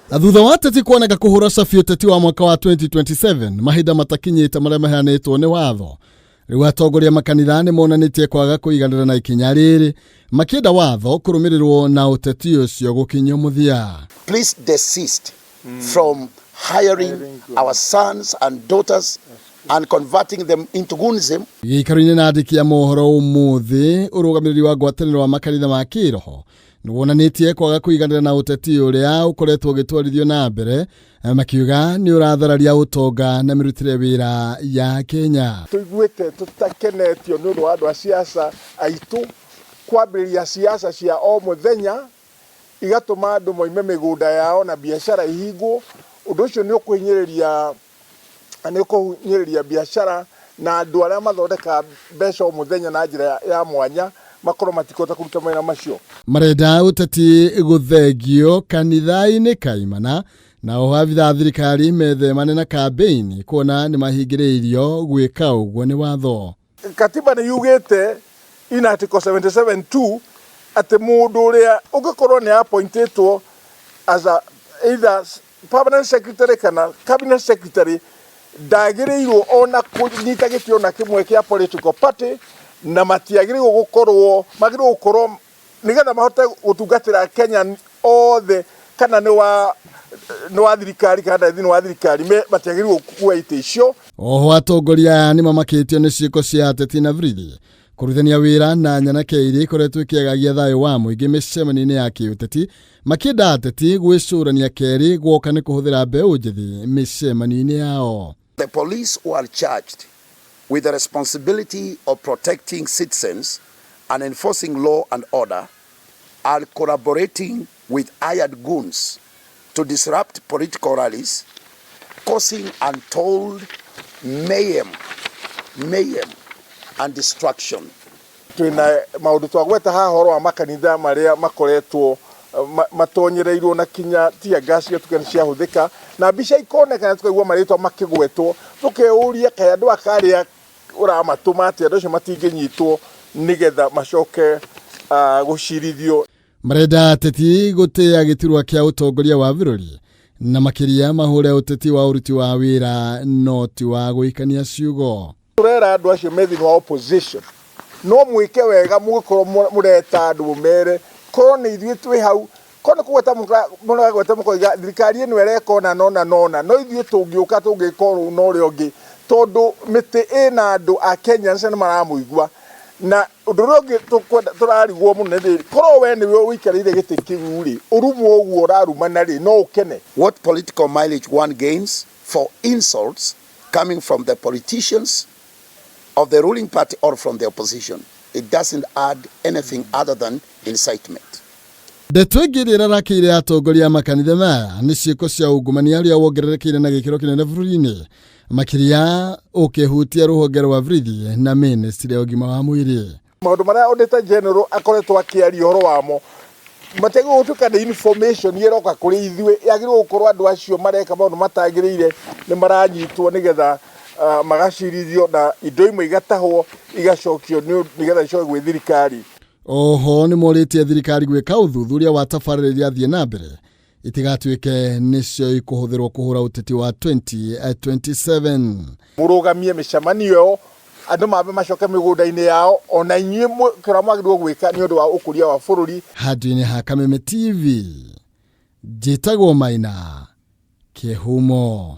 Na thutha wa ateti kuoneka kũhũra cabi ũteti wa mwaka wa 2027 mahinda matakinyĩte marĩa maheanĩtwo nĩ watho, rĩu atongoria makanitha nĩ monanĩtie kwaga kũiganĩra na ikinya rĩrĩ, makĩenda watho kũrũmĩrĩrwo na ũteti ũcio gũkinyio mũthia. Please desist from hiring our sons and daughters and converting them into goonism. Gĩikaro-inĩ na andĩki a mohoro ũmũthĩ, ũrũgamĩrĩri wa ngwatanĩro wa makanitha ma kĩroho nĩ wonanĩtie kwaga kũiganĩra na ũteti ũrĩa ũkoretwo ũgĩtwarithio na mbere, makiuga nĩ ũrathararia ũtonga na mĩrutĩre wĩra ya Kenya. Tũiguĩte tũtakenetio nĩ ũndũ wa andũ a siasa aitũ kwambĩrĩria siasa cia o mũthenya, igatũma andũ moime mĩgũnda yao na biacara ihingwo. Ũndũ ũcio nĩ ũkũhinyĩrĩria biacara na andũ arĩa mathondekaga mbeca o mũthenya na njĩra ya mwanya makorwo matikũhota kũruta mawĩra macio. Marenda ũteti gũthengio kanitha-inĩ kaimana, na oho abithaa thirikari methemane na kambĩini kuona nĩ mahingĩrĩirio gwĩka ũguo nĩ watho. Katiba nĩ yugĩte in article 77(2) atĩ mũndũ ũrĩa ũngĩkorwo nĩ appointĩtwo as a either permanent secretary kana cabinet secretary ndagĩrĩirwo ona kũnyita gĩtĩ ona kĩmwe kĩa political party, na matiagĩrĩirwo gũkorwo, magĩrĩirwo gũkorwo nĩgetha mahote gũtungatĩra Kenya othe, kana nĩ wa thirikari kana ndarĩ thĩinĩ wa thirikari, matiagĩrĩirwo gũkua itĩ icio. Oho atongoria aya nĩ mamakĩtio nĩ ciĩko cia ateti na borithi kũrutithania wĩra na nyanake iria ikoretwo ikĩagagia thayũ wa mũingĩ mĩcemanio-inĩ ya kĩũteti, makĩenda ateti gwĩcũrania kerĩ guoka nĩ kũhũthĩra mbeũ njĩthĩ mĩcemanio-inĩ yao. The police who are charged with the responsibility of protecting citizens and enforcing law and order are collaborating with hired goons to disrupt political rallies, causing untold mayhem and destruction. Twina maundu twagweta haha horo wa makanitha maria makoretwo matonyereirwo na kinya tear gas igatuĩka nĩ ciahũthĩka, na mbica ikonekana tukaigua marĩtwa makĩgwetwo, tũkeyũria kaĩ andũ aka arĩa ũramatũma atĩ andũ acio matingĩnyitwo nĩgetha macoke gũcirithio. Marenda ateti gũtĩa gĩturwa kĩa ũtongoria wa bũrũri na makĩria mahũre ũteti wa ũruti wa wĩra no ti wa gũikania ciugo. Tũrera andũ acio me thĩinĩ wa opposition no mwĩke wega mũgĩkorwo mũreta andũ mũmere korwo nĩ ithuĩ twĩ hau, korwo nĩ kũgweta mũragweta mũkoiga thirikari ĩno ĩreka ũna na ũna na ũna, no ithuĩ tũngĩũka tũngĩka ũũ na ũrĩa ũngĩ, tondũ mĩtĩ ĩna andũ a Kenya nĩ maramũigua. Na ũndũ ũrĩa ũngĩ tũrarigwo mũno nĩ rĩrĩ, korwo we nĩwe ũikarĩire gĩtĩ kĩu rĩ, ũrumwo ũguo ũrarumana rĩ, no ũkene. What political mileage one gains for insults coming from the politicians of the ruling party or from the opposition, it doesn't add anything other than incitement. Ndeto ĩngĩ ĩrĩa ĩrarakĩire atongoria a makanitha maya nĩ ciĩko cia ungumania ũrĩa wongererekeire na gĩkĩro kĩnene bũrũri-inĩ, makĩria ũkĩhutia rũhonge rwa borithi na ministry ya ũgima wa mwĩrĩ. Maũndũ marĩa Auditor General akoretwo akĩaria ũhoro wamo matiagĩrĩirwo gũtuĩka nĩ information ĩroka kũrĩ ithuĩ, yagĩrĩirwo gũkorwo andũ acio mareka maũndũ matagĩrĩire nĩ maranyitwo nĩgetha magacirithio na indo imwe igatahwo igacokio nĩgetha icoke gwĩ thirikari. Oho nĩ morĩtie thirikari gwĩka ũthuthuria wa tabarĩra iria thiĩ na mbere itigatuĩke nĩcio ikũhũthĩrwo kũhũra ũteti wa 2027. Mũrũgamie mĩcemanio ĩyo, andũ mambe macoke mĩgũnda-inĩ yao, ona inyuĩ kĩrĩa mwagĩrĩirwo gwĩka nĩ ũndũ wa ũkũria wa bũrũri. Handũ-inĩ ha Kameme TV, njĩtagwo Maina Kĩhumo.